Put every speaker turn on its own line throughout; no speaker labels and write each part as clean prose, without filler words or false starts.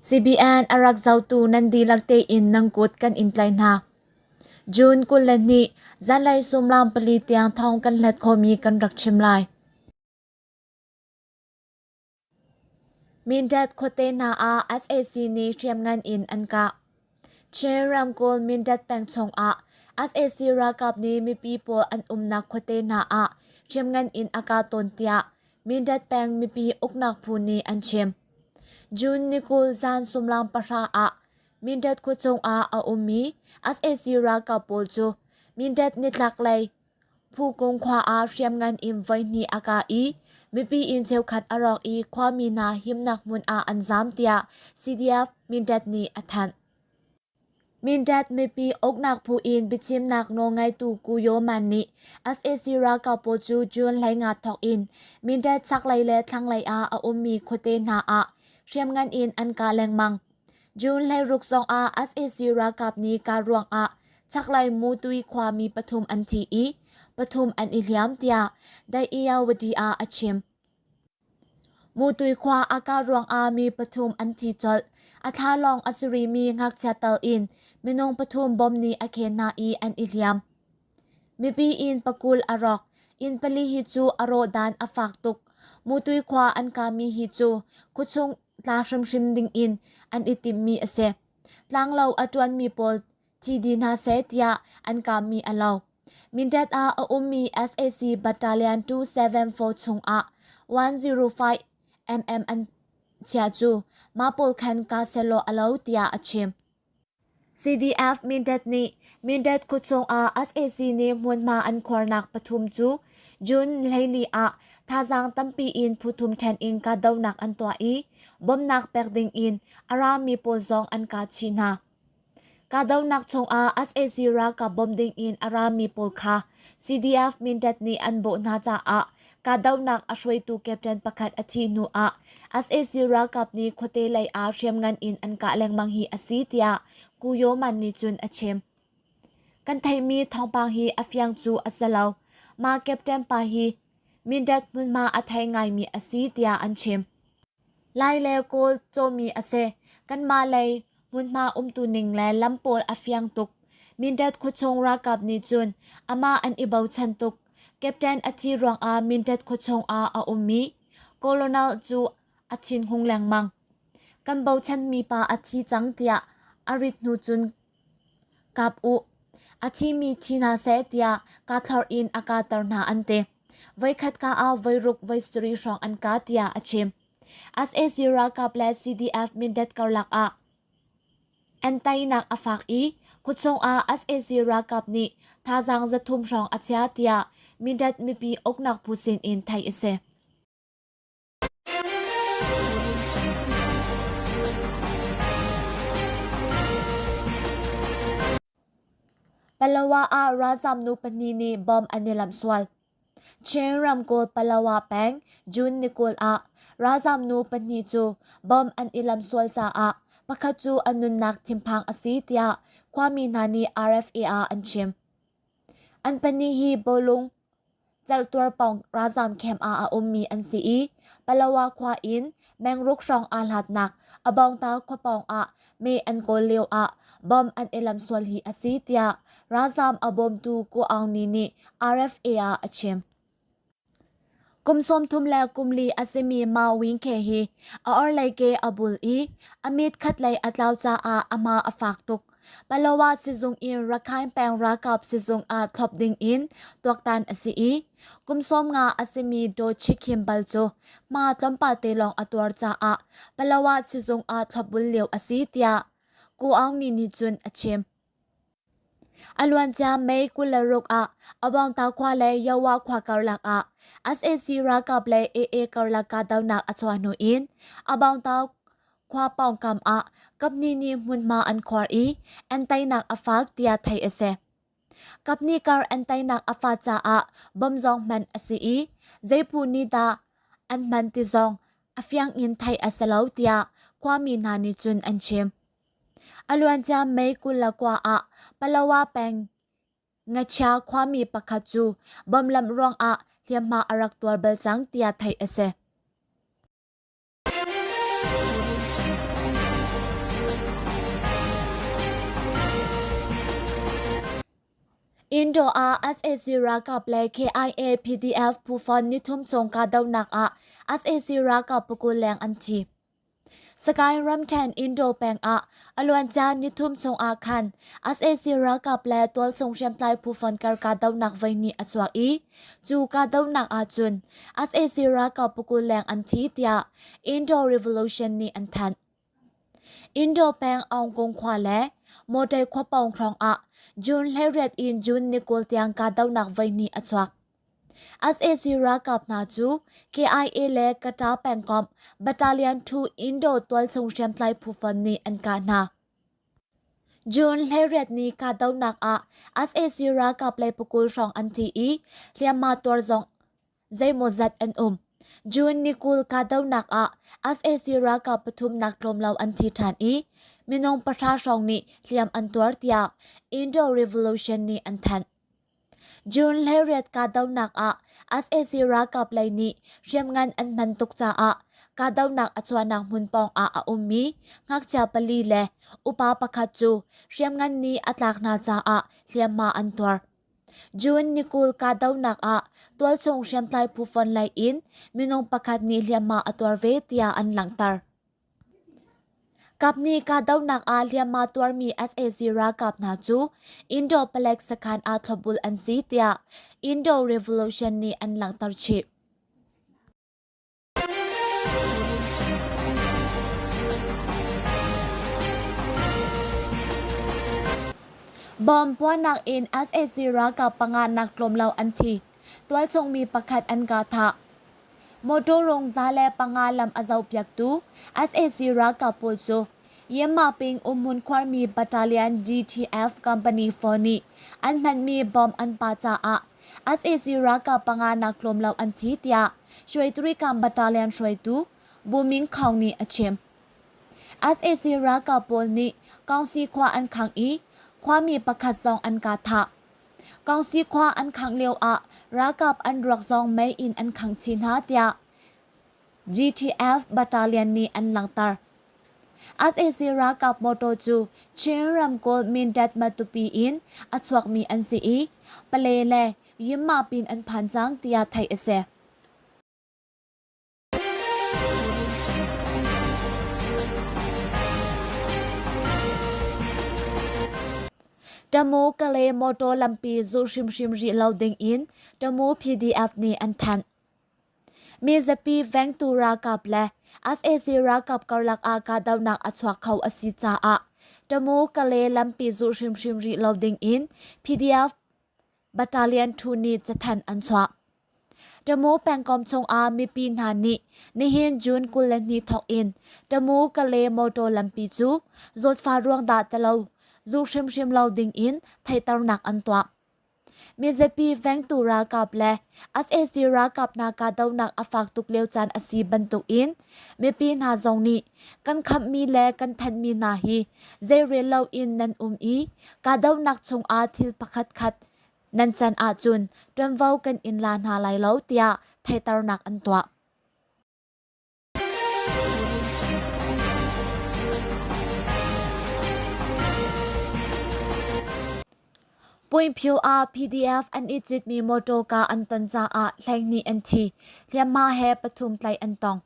CBN a rak zohtu nan dihlak tein nan kut kan in tlai hna. June 22, zanlei suimilam pali tiang thawng kan hlat khomi kan rak chim lai. Mindat khuate hna ah sac nih hriamngan in an kah. Chin ramkulh Mindat peng chungah sac ralkap nih mipi pawl an umnak khuate hna ah hriamngan in a kah tawn tiah Mindat peng mipi uknak phu nih an chim. June ni 20 zan suimilam pahra ah Mindat khuachung ah a ummi sac ralkap pawl cu Mindat nitlaklei Phukung khua ah hriamngan in voihnih a kah i mipi inn cheukhat a rawk i khuami hna himnak hmun ah an zaam tiah CDF Mindat nih a thanh. Mindat mipi uknak phu in biachimnak nawlngeitu Ku Yaw Man nih sac ralkap pawl cu June 15 thawk in Mindat chaklei le thlanglei ah a ummi khuate hna ah hriamngan in an kah lengmang. June 16 zong ah sac ralkap nih kah ruangah chaklei Mutui khuami pathum an thi i pathum an i hliam tiah Dayiyawadi ah a chim. Mutui khua a kah ruangah mi pathum an thi colh. A thla lawng a si rihmi ngakchia tal in minung pathum bom nih a khen hna i an i hliam. Mipi inn pakul a rawk. Inn pali hi cu a rawh dan a fak tuk. Mutui khua an kami hi cu khuachung tla hrimhrim ding in an i timhmi a si. Tlanglo a ṭuanmi pawl thi dih hna seh tiah an kaammi a lo. Mindat ah a ummi sac Battalion 274 chungah 105 mm an chia cu mah pawl khan ka selaw a lo tiah a chim. CDF Mindat nih Mindat khuachung ah sac nih hmunhma an khuarnak pathum cu June 14 ah thazaang tampi in phuthum ṭhen in kahdohnak an tuah i bawmhnak pek ding in a rami pawl zong an kah chih hna. Kahdohnak chungah sac ralkap bawmh dingin a rami pawl kha CDF Mindat nih an bawh hna caah kahdohnak a hruaitu captain pakhat a thih hnu ah sac ralkap nih khuate lei ah hriamngan in an kah lengmang hi a si tiah Ku Yaw Man nih cun a chim. Kan theihmi thawngpang hi a fiang cu a si lo. Mah captain pa hi Mindat hmunhma a thei ngaimi a si tiah an chim. Lai le Kawl cawmi a si. Kanmah lei hmunhma umtu ning le lam pawl a fiang tuk. Mindat khuachung ralkap nih cun amah an i bochan tuk. Captain a thi ruangah Mindat khuachung ah a ummi Colonel cu a thinhung lengmang. Kan bochanmi pa a thi cang tiah a rit hnu cun kap u. A thimi thi hna seh tiah kaa thlorh in a kater hna an ti. Voikhat ka ah voiruk voi sarih hrawng an ka tiah a chim. Sac ralkap le CDF Mindat karlak ah an teinak a fak i khuachung ah sac ralkap nih thazaang zathum hrawng a chia tiah Mindat mipi uknak phu sin in theih a si. Palawa ah ralzam nu pahnih nih bomb an i lamh sual. Chin ramkulh Palawa peng June ni 20 ah ralzam nu pahnih cu bomb an i lamh sual caah pakhat cu a nunnak thinphang a si tiah khuami hna nih RFA ah an chim. An pahnih hi bawlung Certuar pawng ralzaam camp ah a ummi an si i Palawa khua in mengruk hrawng aa hlatnak Abawngta khua pawng ah meh an kawl lio ah bomb an i lamsual hi a si tiah ralzaam a bawmtu Ku Aung Ni nih RFA ah a chim. Kum 30 le kum li a simi Ma Win Khe hi a orhlei ke a bul i a mit khatlei a tlau caah a hma a fak tuk. Palawa sizung in Rakhine peng ralkap sizung ah thlop ding in tuaktan a si i kum 50 a simi Daw Chikhim bal cu hma tlawmpal te lawng a tuar caah Palawa sizung ah thlopbul lio a si tiah Ku Aung Ni nih cun a chim. A luancia May 26 ah Abawngta khua le Yawa khua karlak ah sac ralkap le AA karlak kahdohnak a chuah hnu in Abawngta khua pawngkam ah kaphnih nih hmunhma an khuar i an teinak a fak tiah theih a si. Kaphnih kar an teinak a fah caah bom zong hman a si i zei phu nih dah an hman ti zong a fiang in theih a si lo tiah khuami hna nih cun an chim. A luancia May 29 ah Palawa peng Ngachia khuami pakhat cu bomb lamh ruangah hliamhma a rak tuar bal cang tiah theih a si. Indo ah sac ralkap le KIA PDF phu fonh nithum chung kahdohnak ah sac ralkap pakul leng an thi. Sagaing ramṭhen Indo peng ah a luancia nithum chung ah khan sac ralkap le tualchung hriamtlai phu fonh kar kahdohnak voihnih a chuak i cu kahdohnak ahcun sac ralkap pakul leng an thi tiah Indo Revolution nih an thanh. Indo peng Aungkung khua le Mawṭae khua pawng hrawng ah June 18 in June ni 20 tiang kahdohnak voihnih a chuak. Sac ralkap hna cu KIA le Kata pengkomh Battalion 2 Indo tualchung hriamtlai phu fonh nih an kah hna. June 18 ni kahdohnak ah sac ralkap lei pakul hrawng an thi i hliamhma tuar zong zeimawzat an um. June ni 20 kahdohnak ah sac ralkap pathum nak tlawm lo an thi ṭhan i minung pahra hrawng nih hliam an tuar tiah Indo Revolution nih an thanh. June 18 kahdohnak ah sac ralkap lei nih hriamngan an hman tuk caah kahdohnak a chuahnak hmun pawng ah a ummi ngakchia pali le upa pakhat cu hriamngan nih a tlak hna caah hliamhma an tuar. June ni 20 kahdohnak ah tualchung hriamtlai phu fonh lei in minung pakhat nih hliamhma a tuar ve tiah an langhter. Kapnih kahdohnak ah hliamhma tuarmi sac ralkap hna cu Indo palek sakhan ah thlopbul an si tiah Indo Revolution nih an langhter chih. Bomb puahnak in sac ralkap panga nak tlawm lo an thi. Tualchung mi pakhat an kah thah. Motor rung 105 lam a zohpiaktu sac ralkap pawl cu Yemmaping umhmun khuarmi Battalion GTF Company 4 nih an hmanmi bomb an pah caah sac ralkap panga nak tlawm lo an thi tiah Shwetrikam Battalion hruaitu Bu Ming Khaung nih a chim. Sac ralkap pawl nih Kawngsi khua an khangh i khuami pakhat zong an kah thah. Kawngsi khua an khangh lioah ralkap an ruak zong mei in an khangh chih hna tiah GTF Battalion nih an langhter. Sac ralkap motor cu Chin ramkulh Mindat Matupi in a chuakmi an si i Pale le Yinmapin an phan cang tiah theih a si. Tamu Kale motor lampi zulh hrimhrim rih lo ding in Tamu PDF nih an thanh. Mizapi vengtu ralkap le sac ralkap karlak ah kahdohnak a chuak kho a si caah Tamu Kale lampi zulh hrimhrim rih lo ding in PDF Battalion 2 nih cathanh an chuah. Tamu pengkomh chungah mipi hna nih nihin June 22 thawk in Tamu Kale motor lampi cu zawtfah ruang dah tilo zu hrimhrim lo ding in theihternak an tuah. Mizapi vengtu ralkap le sac ralkap hna kahdohnak a fak tuk lio caan a si bantukin mipi hna zong nih kan khamhmi le kan thanhmi hna hi zeirel loin nan um i kahdohnak chungah thil pakhatkhat nan can ahcun ṭuanvo kan in la hna lai lo tiah theihternak an tuah. Puinphio ah PDF an i citmi mawṭawka an ton caah 12 an thi, hliamhma he pathum tlaih an tong.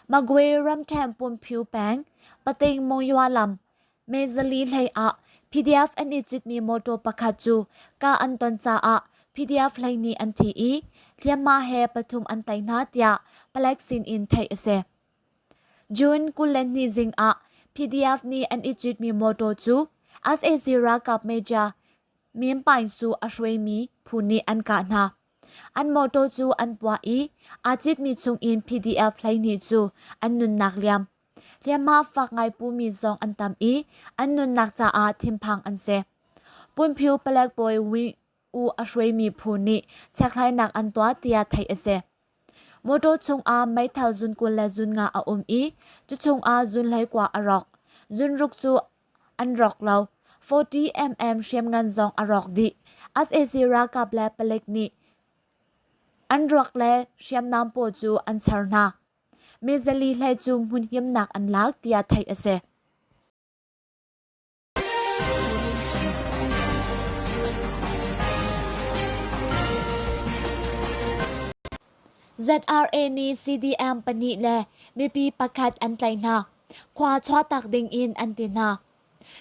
Magwe ramṭhen Punphiu peng, Pating Monywa lam, Mezali hlei ah PDF an i citmi mawṭaw pakhat cu kah an ton caah PDF 12 an thi i hliamhma he pathum an tlaih hna tiah palek sinin theih a si. June 22 zing ah PDF nih an i citmi mawṭaw cu sac ralkap Major Min Paing Su a hruaimi phu nih an kah hna. An mawṭaw cu an puah i aa citmi chungin PDF 12 cu an nunnak liam. Hliamhma fak ngai pumi zong an tam i an nunnak caah thinphang an si. Punphiu palek bawi Win U a hruaimi phu nih chekhlainak an tuah tiah theih a si. Motor chungah meithal zun 20 le zun nga a um i cu chungah zun 19 a rawk. Zun ruk cu an rawk lo. 40 mm hriamngan zong a rawk dih. Sac ralkap le palik nih an ruak le hriamnam pawl cu an char hna. Mi zali hlei cu hmunhimnak an lak tiah theih a si. ZRA nih CDM pahnih le mipi pakhat an tlaih hna. Khua chuahtak ding in an ti hna.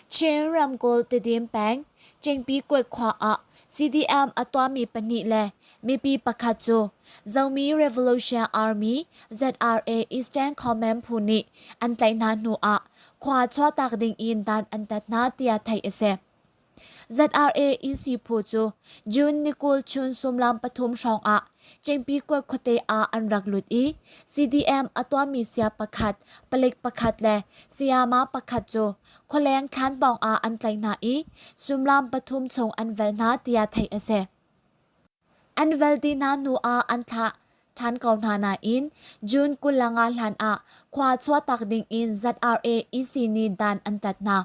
Chin ramkulh Tedim peng Cingpi kuat khua ah CDM a tuahmi pahnih le mipi pakhat cu Zomi Revolution Army ZRA Eastern Command phu nih an tlaih hna hnu ah khua chuahtak ding in dan an tat hna tiah theih a si. ZRA EC phu cu June ni 20 chun sumlam pathum hrawng ah Cengpi kuat khuate ah an rak lut i CDM a tuahmi sia pakhat, palik pakhat le sayama pakhat cu khualeng thlanpawng ah an tlaih hna i sumlam pathum chung an vel hna tiah theih a si. An vel ti hna hnu ah an thlah ṭhan ko hna nain June 25 hlan ah khua chuahtak ding in ZRA EC nih dan an tat hna.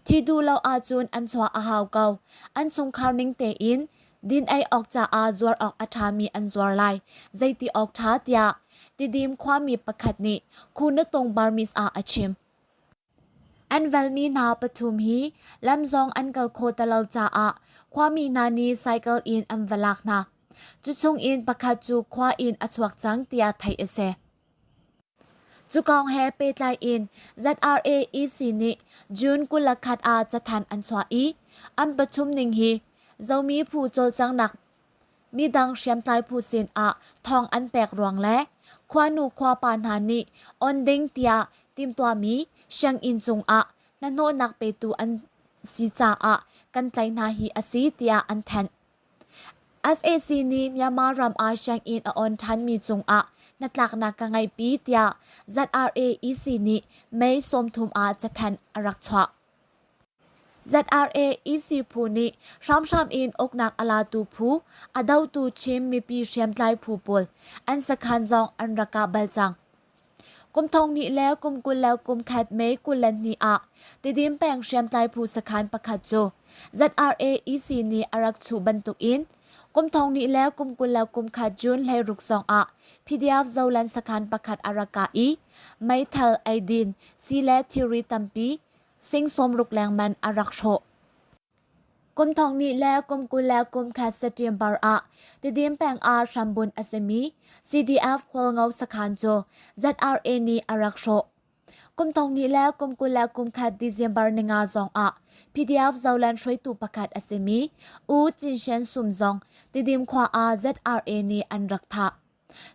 Thi duh lo ahcun an chuah a hau ko. An chungkhar ning tein din ei awk caah zuar awk a ṭhami an zuar lai. Zeiti awk ṭha tiah Tidim khuami pakhat nih Khunatung Burmese ah a chim. An velmi hna pathum hi lam zong an kal khawh ti lo caah khuami hna nih cycle in an va lak hna. Cu chung in pakhat cu khua in a chuak cang tiah theih a si. Cu kong he pehtlai in ZRA-EC nih June 21 ah cathanh an chuah i an pathum ning hi Zomi phu cawlcanghnak midang hriamtlai phu sin ah thawng an pek ruang le khuanu khuapa hna nih on ding tiah timhtuahmi sianginn cungah hnahnawhnak petu an si caah kan tlaih hna hi a si tiah an thanh. Sac nih Myanmar ram ah sianginn a on ṭhanmi cungah hnatlaknak ka ngeihpi tiah ZRA-EC nih May 30 ah cathanh a rak chuah. ZRA-EC phu nih hramhram in uknak a latu phu, a dotu Chin mipi hriamtlai phu pawl an sakhan zong an rak kah bal cang. Kum thong hnih le kum 21 May 22 ah Tidim peng hriamtlai phu sakhan pakhat cu ZRA-EC nih a rak chuh bantukin kum thong hnih le kum 21 June 16 zong ah PDF Zoland sakhan pakhat a rak kah i meithal, eidin, sii le thilri tampi sing 60 lengman a rak hrawh. Kum thong hnih le kum 21 September ah Tidim peng ah hrambunh a simi CDF Hualngo sakhan cu ZRA nih a rak hrawh. Kum thong hnih le kum 21 December ninga zong ah PDF Zoland hruaitu pakhat a simi U Cin Shen Sum zong Tidim khua ah ZRA nih an rak thah.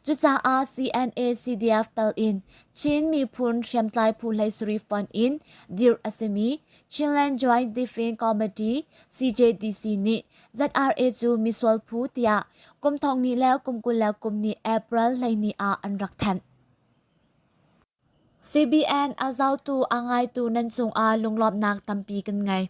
Cucaah CNA-CDF tal in Chin miphun hriamtlai phu hleisarih fonh in dirh a simi Chinland Joint Defence Committee CJDC nih ZRA cu misual phu tiah kum thong hnih le kum 21 April 12 ah an rak thanh. CBN a zohtu a ngaitu nan cungah lunglawmhnak tampi kan ngei.